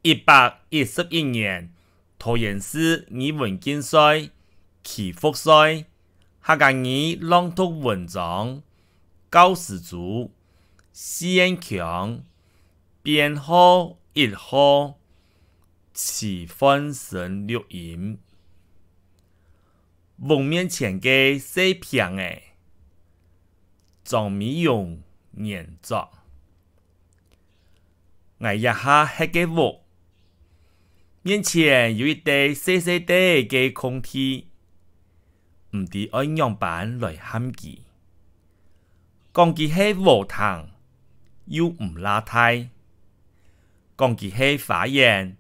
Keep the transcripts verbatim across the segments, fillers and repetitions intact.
一百一十一年，桃園市語文競賽，徐福歲，客家語朗讀文章，教師組，四縣腔，編號一號，徐煥昇錄音。屋面前个細坪仔，張美蓉原作。 𠊎這下歇个屋，面前有一垤細細垤个空地，毋知愛仰般來喊佢。講佢係禾埕，又毋罅大；講佢係花園，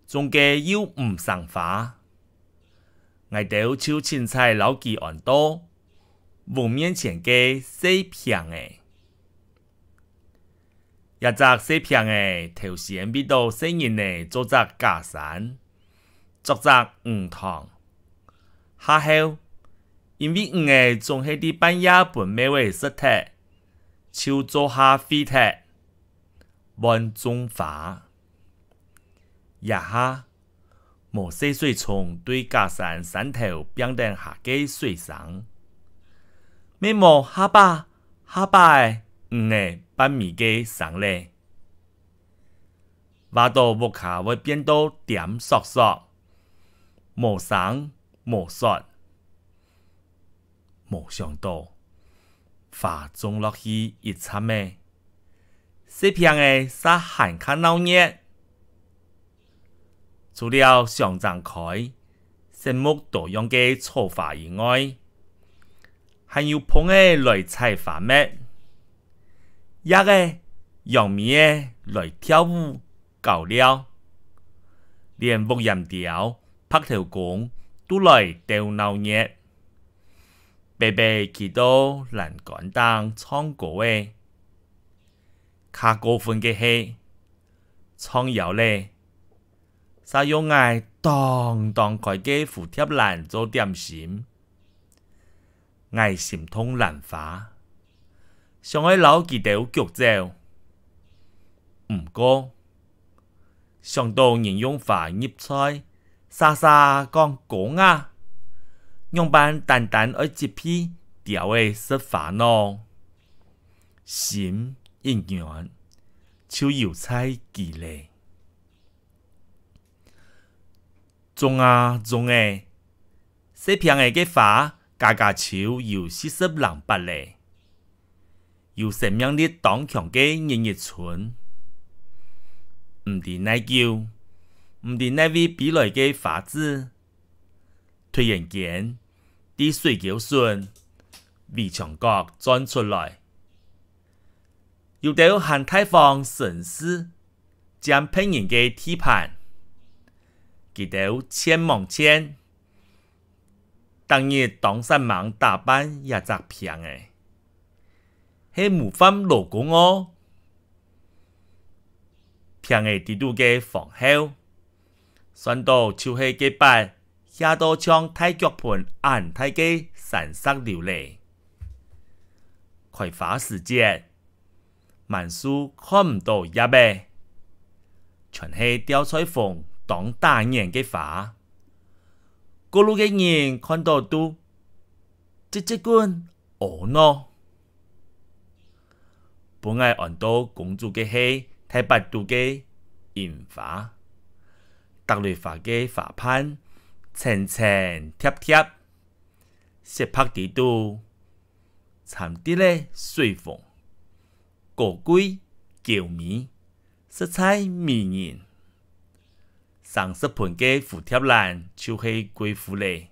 種个又毋成花。𠊎兜就清采摎佢安到屋面前个細坪仔。 這隻細坪仔，頭先為著細人仔做隻假山，作隻魚塘。下後，因為魚仔總係在半夜分貓仔食忒，就做下廢忒，換種花。這下， 無細水蟲對假山山頭拚等下个水聲，乜無下把下把仔魚仔拌尾个聲咧。話到屋下會變到恬索索，無聲無說。 無想到，花種落去一站仔，細坪仔嗄還較鬧熱。除了相爭開、色目多樣个草花以外，還有蜂仔來採花蜜，蝶仔、揚尾仔來跳舞 搞尞。連屋簷鳥、白頭公都來鬥鬧熱，白白企到欄杆頂唱歌仔。較過分个係，唱枵咧，嗄用𠊎當當開个蝴蝶蘭做點心。 𠊎心痛蘭花，想愛摎佢兜逐走。毋過，想到人用花入菜，沙沙講高雅，仰般單單愛責備鳥仔食花呢？心一軟，就由在佢咧。 種啊種仔，細坪仔个花加加就有四十零八咧。有生命力當強个日日春，毋知哪久，毋知哪位飛來个花子，突然間，在水溝脣、圍牆角鑽出來。有兜還大方紳士， 佔別人个地盤，佢兜賤罔賤，逐日當煞猛打扮這隻坪仔，係模範勞工哦。坪仔底肚个皇后，算到就係該擺 下到像大腳盆恁大个山石榴咧。開花時節，滿樹看毋到葉仔，全係吊菜蜂當打眼个花。過路个人看到都直直滾 阿腦。分𠊎安到公主个係大八度个櫻花，逐蕊花个花瓣層層疊疊，雪白底肚，摻滴仔水紅，高貴嬌美，實在迷人。 生十盆个蝴蝶蘭就係貴婦咧，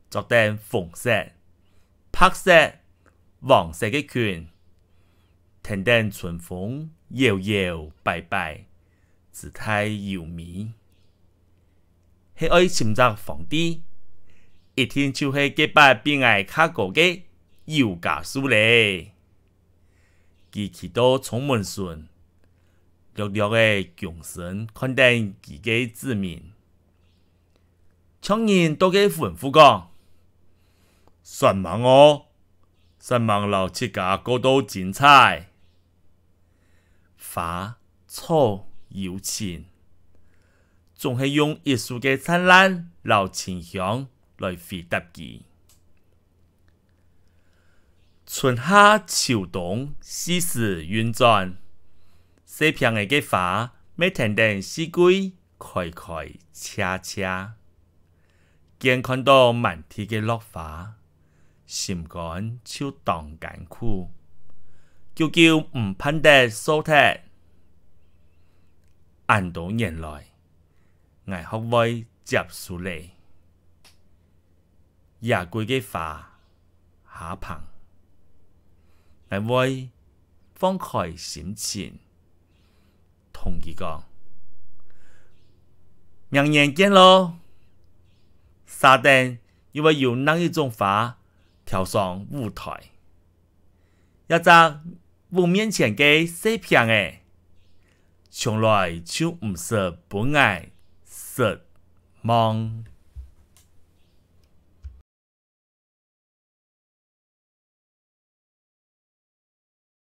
著等紅色、白色、黃色个裙，跈等春風搖搖擺擺，姿態優美。係愛尋隻皇帝，一定就係該擺比𠊎較高个尤加樹咧。 佢企到窗門脣，略略仔躬身看等佢个子民。像人到該吩咐講：「煞猛哦，煞猛摎自家過到精彩！」花、草、友情，總係用一束个燦爛摎清香來回答佢。春夏秋冬四時運轉，細坪仔个花乜跈等四季開開謝謝。見看到滿地个落花，心肝就當艱苦，久久毋盼得掃忒。恁多年來， 𠊎學會接受了。野季个花下棚，𠊎會放開心情，同佢講：「明年見咯！」續等又會有另一種花跳上舞台。 這隻屋面前个細坪仔，從來就毋識分𠊎失望。